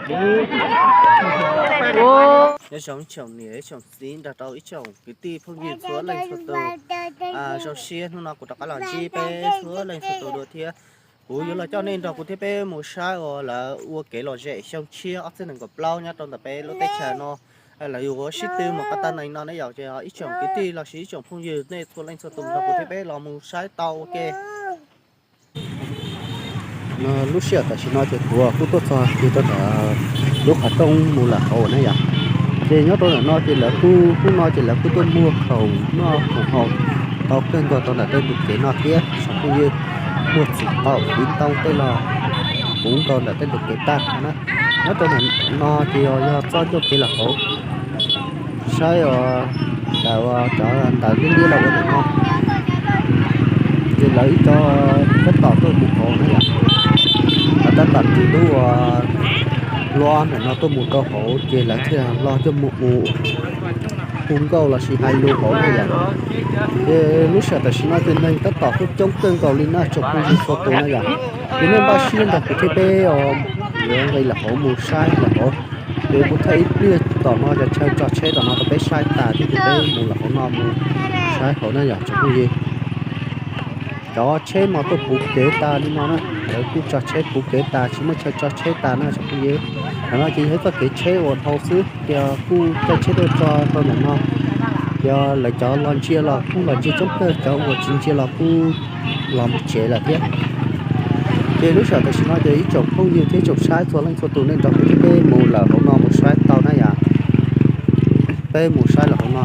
Nyob zoo ib tsoom niam ib tsoom txiv nrog rau ib tsoom kwv tij phooj ywg txhua leej txhua tus. Zoo siab hnub no kuv rov qab los ntsib peb txhua leej txhua tus dua thiab. Kuv yuav los coj nej nrog kuv thiab peb mus saib uas lawv ua kev lom zem xyoo tshiab ob txhiab nees nkaum plaub nyob rau ntawm peb lub teb chaws no. Lawv yuav sib tw mus qab tag nees no ne yom, ces ib tsoom kwv tij los sis ib tsoom phooj ywg nej txhua leej txhua tus nrog kuv thiab peb los mus saib tau ua ke. Lub sij hawm tam sim no ces kuv kuj tuaj txog kiag rau ntawm lub qhov rooj mus lawm hauv na yom. Ces nyob rau ntawm no ces lawv kuj, hnub no ces lawv kuj tuaj muag khoom noj khoom haus tau kawg nkaus rau ntawm tej ntug kev no thiab tsoom phooj ywg. Muag txiv qaub viv ntoo tej los puv nkaus ntawm tej ntug kev tag na. Nyob rau ntawm no ces yog txoj ncauj kev los hauv, saib os, ntawm cov ntawv liab liab los ua ntawm no. Ces lawv ib co tab tom tuaj mus hauv na yom. Lawv tab tom ris lub uas hlo ntawm no tuaj mus rau hauv ces lawv thiaj los coj mus ua hu nkauj los sis hais lus hauv na yom. Ces lub sij hawm tam sim no ces neeg tab tom tuaj coob kawg nkaus li na tsoom phooj ywg txhua tus na yom. Ces nej npaj siab nrog kuv thiab peb yuav nqis lawm hauv mus saib lawm hauv. Ces kuv thaj ib pliag tom no cov chaw tso tsheb tom no rau peb saib tas thiab ces peb mus lawm hauv no mus saib hauv na yom tsoom phooj ywg. Cov tsheb mas tuaj puv kev tas li no na, lawv kuj tso tsheb puv kev tas tsis muaj chaw tso tsheb tas na tsoom phooj ywg. Ntawm no ces yog ib txoj kev tsheb uas dhau xwb, ces kuj caij tsheb tuaj tso rau ntawm no. Ces lawv cov los ntsia los kuj los ntsia coob kawg, cov uas tsis ntsia los kuj los mus tsev lawm thiab. Ces lub sij hawm tam sim no ces ib tsoom phooj ywg thiab ib tsoom saib txhua leej txhua tus nej nrog kuv thiab peb mus lawm hauv no mus saib tau na yom. Peb mus saib lawm hauv no.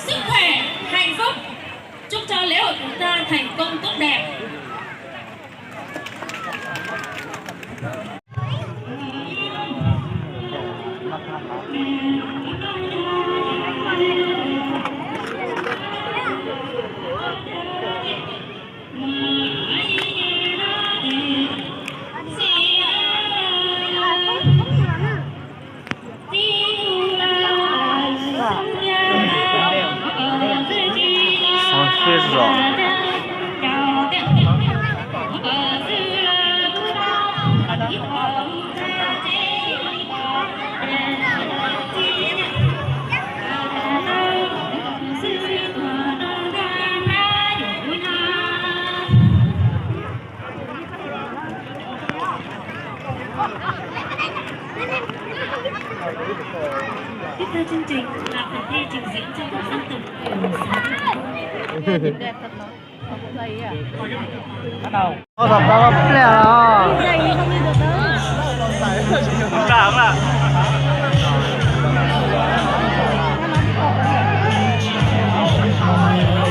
Sức khỏe, hạnh phúc. Chúc cho lễ hội của ta thành công tốt đẹp. Tiếp theo chương trình là phần thi trình diễn trang phục dân tộc của xã Thịnh Vượng. Bắt đầu. Ôi, tao tao pliag los.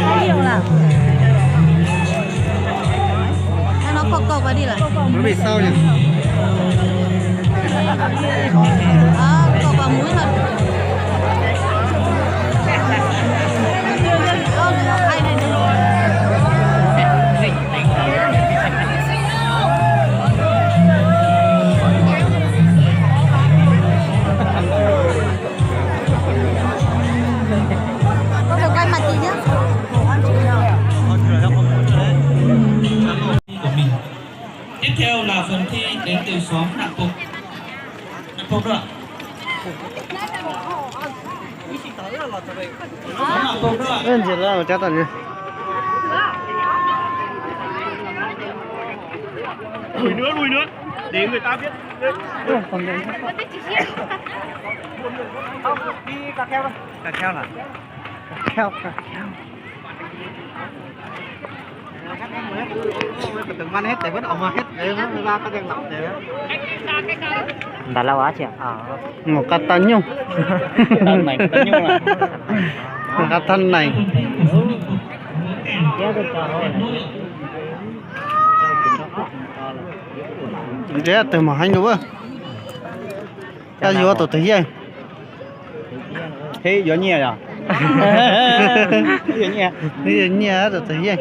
Ui, không làm. Nó có cột vào đi lại. Nó bị sao nhỉ? Ờ, cột vào mũi thôi. Ờ, ai này nữa. Có phải quay mặt chị nhá. Của mình. Tiếp theo là phần thi đến từ xóm Nạm Pộc. Nạm Pộc đó ạ. Xóm Nạm Pộc đó ạ. Ơ, ntsia lawm, cab tau nws. Lùi nữa, lùi nữa. Để người ta biết. Ơ, còn đèn. Đi cà kheo thôi. Cà kheo hả? Cà kheo, cà kheo. Ntawd lawm a, mus qab tau nyuj. Mus qab tau nees. Ntshe tus mos heev dua. Koj yuav tus twg yeej? Thiab yuav nyiaj yom? Yuav nyiaj, yuav nyiaj tus twg yeej?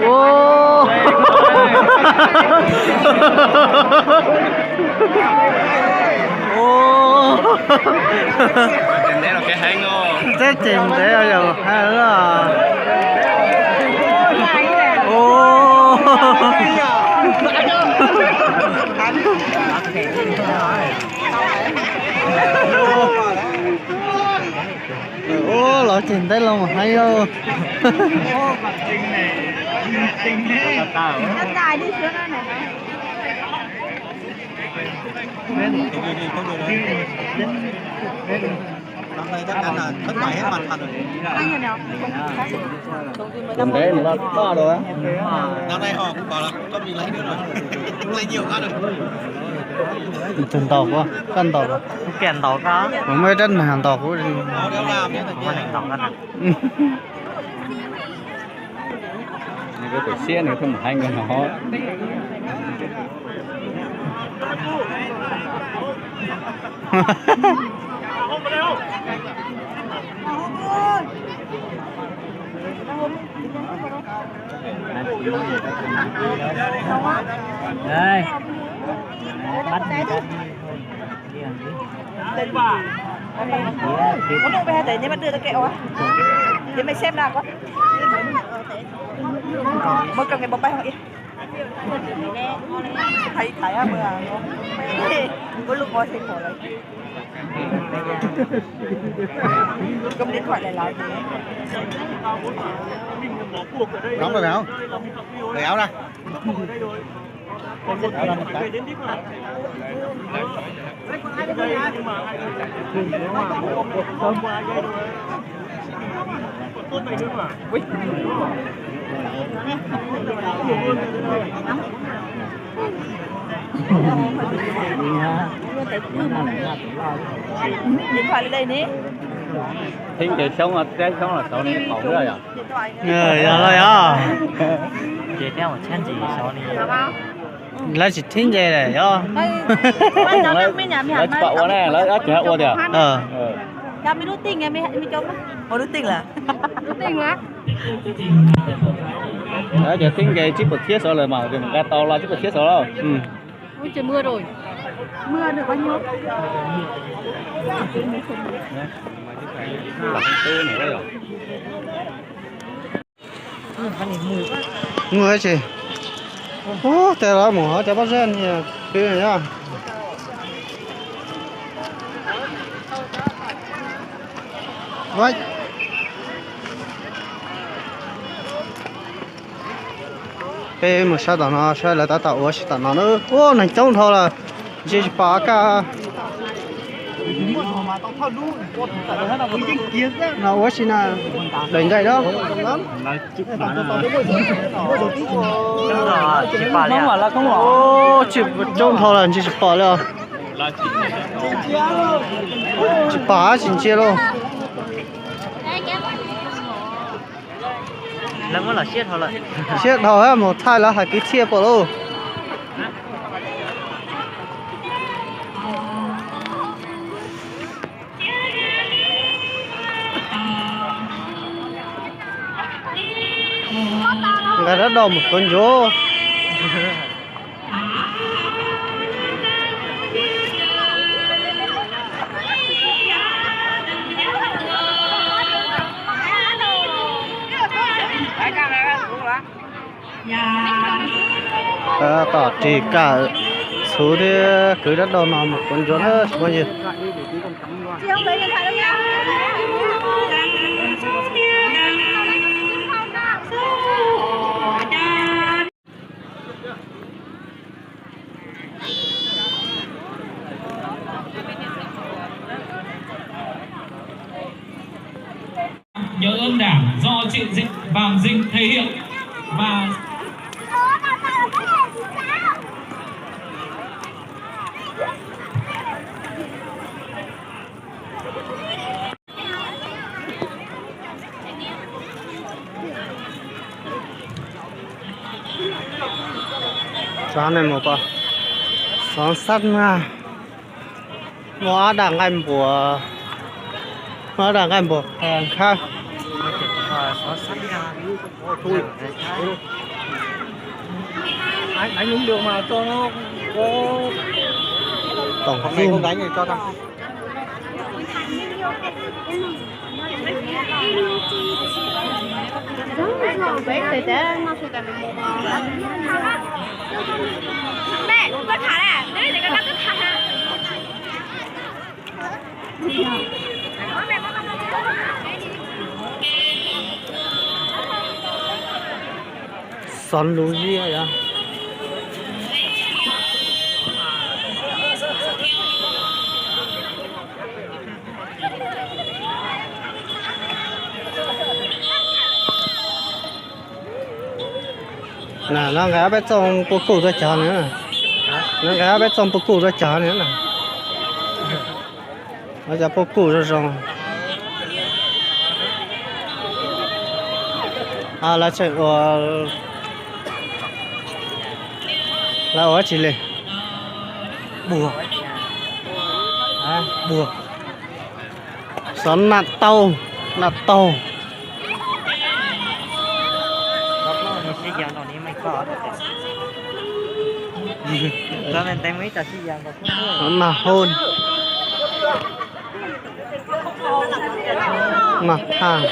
Ua, Teb ces ntev yog hais. Ua los ces ntev los mas hais. Tus ntev nws loj loj dua. Tus ntaus kuv, koj ntaus los? Kuv kiag ntaus koj. Kuv muaj ib rab neeg ntaus kuv. Nws tus siab nws thiaj mus hais nkaus no. Đây. Bắt người ta đi. Có nụ về thế nhưng mà đưa cho kẹo á. Để mày xem nào con. Một trong cái bóng bay không yên. Thấy thấy à mưa. Có lúc có thấy khổ lắm. Cắm điện thoại lại lại. Đóng rồi phải không? Cởi áo ra. Điện thoại lên đây nè. Thib nce xyoob, thib xyoob los xyov nws qhov ua yom. Yog los yog. Ces thiab ua tshab ntsis xyov nws. Lawv tsis thib nce lawm yog. Lawv tsis pom ua ne, lawv dab tsis ua tiag. Ua lub tij lawm. Lawv ces thib nce tsib puas txhiab xyov lawm mas, nqa tau los tsib puas txhiab xyov lauj. Muaj tsis. Ub, tej lawv mus hov cov pob zeb ni, pib yog. Peb mus saib tom no, saib lawv tab tom ua si tom no na. Ub, neeg coob dhau lawm, ntshe tsis pom kaj. No ua si na, daim ncaim da. Tsis pom li, coob dhau lawm ntshe tsis pom li os. Tsis pom tsis ntsia lauj. Siab dhau, mus thaij lawv hais kwv txhiaj pom lauj. Nqa dab do mus tuav ncuav. Tom ris kawm txhuv thiab kwv dab do no mus tuav ncuav na tsoom phooj ywg. Nhớ ơn Đảng do chị Vàng Dinh thể hiện và Xov sab na, muaj ob daim nqaij npuas, muaj ob daim nqaij npuas khab. Đánh đúng đường mà cho nó có tổng dung. Xov lus ziab yog. Nws nqa peb txoj pua kuj tuaj cog nws. Nws nqa peb txoj pua kuj tuaj cog nws na. Cov pua kuj zoo zoo. Lawv tseem ua, lawv ua dab tsi li? Buag, buag. Xov nam taug, nam taug. Xov nam hon, nam thaj.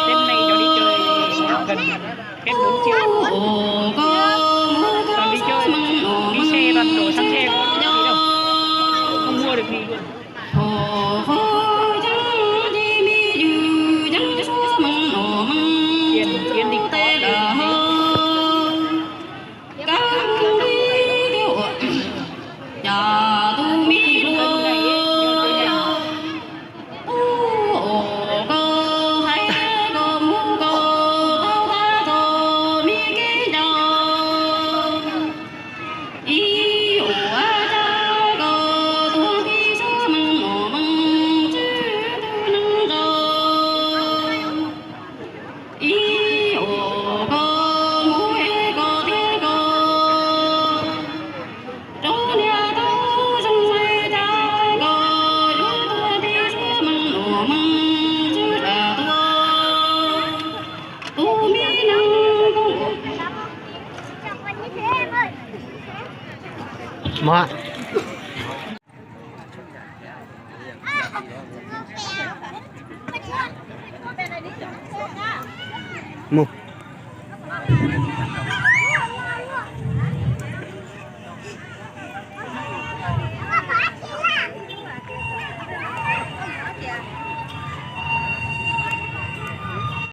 Tết này cháu đi chơi, gần Tết bốn triệu. Toàn đi chơi, đi xe toàn đổ xăng xe, không mua được gì luôn. Tiền, tiền đỉnh có. Mog. Mus.